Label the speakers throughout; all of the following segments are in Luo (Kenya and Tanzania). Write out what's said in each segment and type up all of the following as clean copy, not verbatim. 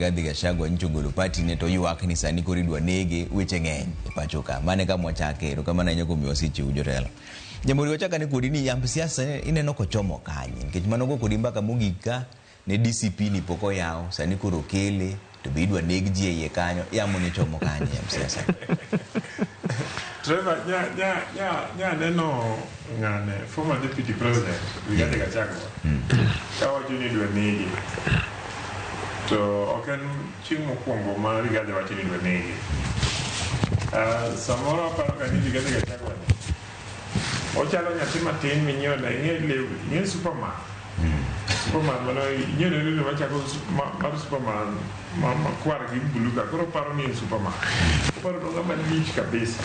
Speaker 1: Rigathi Gachagua nyocha ogolo party ne to ywak ni sani koro idwa nege weche ng'eny e pacho ka. Mano e kama wachake. Erokamano ahinya kuom miyowa seche u jotelo. Nyamori wachak ane kodi ni yamb siasa ineno kochomo kanye? Nikech mano go kodi mbaka mogik ka ne DCP ni pok oyaw, sani koro okele to be idwa neg ji e iye kanyo. Yamo ni chomo kanye yamb siasa?
Speaker 2: Trevor, nya, nya, nya, nya neno ng'ane, former deputy president, Rigathi Gachagua, kawacho ni idwa nege. To ok en chieng' mokwongo ma Rigathi wacho ni idwa nege. Samoro aparo ga ni Rigathi Gachagua ni, ochalo nyathi matin minyiewo ne, ing'e lewni, ing'e Superman. Superman mano inyiewo ne lewni machako mar Superman makwar gi blue ka, koro oparo ni en Superman. Oparo ni ong'ama lich kabisa.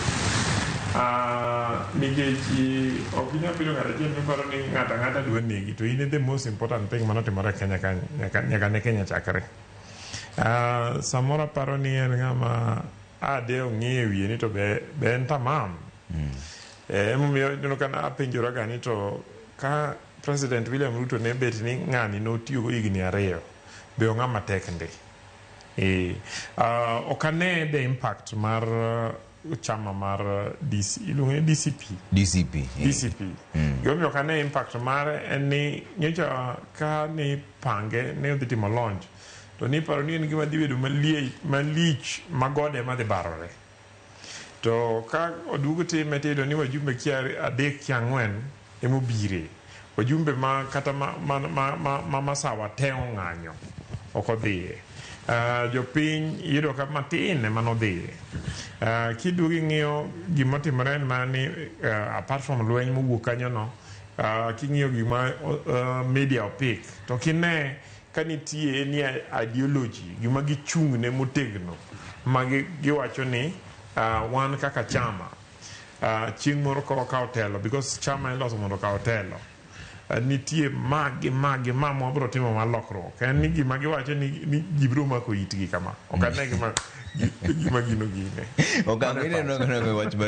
Speaker 2: Nikech ok inyal bedo ng'at achiel miparo ni ng'ato ang'ata dwa negi to in e the most important thing manotimore e Kenya ka nyaka ne Kenya chakre. Samoro aparo ni en ng'ama ade ong'i e wiye ni to be en tamam. Emomiyo ineno ka apenjora ga ni to ka President William Ruto ne bet ni ng'ani notiyogo higni 2, be ong'ama tek ndi. Ok ane the impact mar chama mar DC, iluongo ni DCP.
Speaker 1: DCP.
Speaker 2: DCP. Gimomiyo ok ane impact mare en ni nyocha ka ni pange ne odhi timo launch to niparo ni en gima dhi bedo malich ma gode ema dhi barore. To ka oduog time tiyudo ni wajumbe kia 3 kia 4 emobire. Wajumbe ma kata ma Masawa te ong'anyo ok odhiye. Jopiny iyudo ka matin ema nodhiye. Kiduogo ing'iyo gima otimore en mana ni apart from lweny mowuok kanyo no, king'iyo gima media opik to kine ka nitie ni ideology gima gichung'ne motegno ma giwacho ni wan kaka chama chieng' moro ka wakawo telo, because chama iloso mondo okaw telo, nitie ma gi ma gi ma mwabro timo mar lokruok. En ni gima giwacho ni ji biro mako itgi kama. Ok ane gima gino gine.
Speaker 1: Okang' mineno wach mar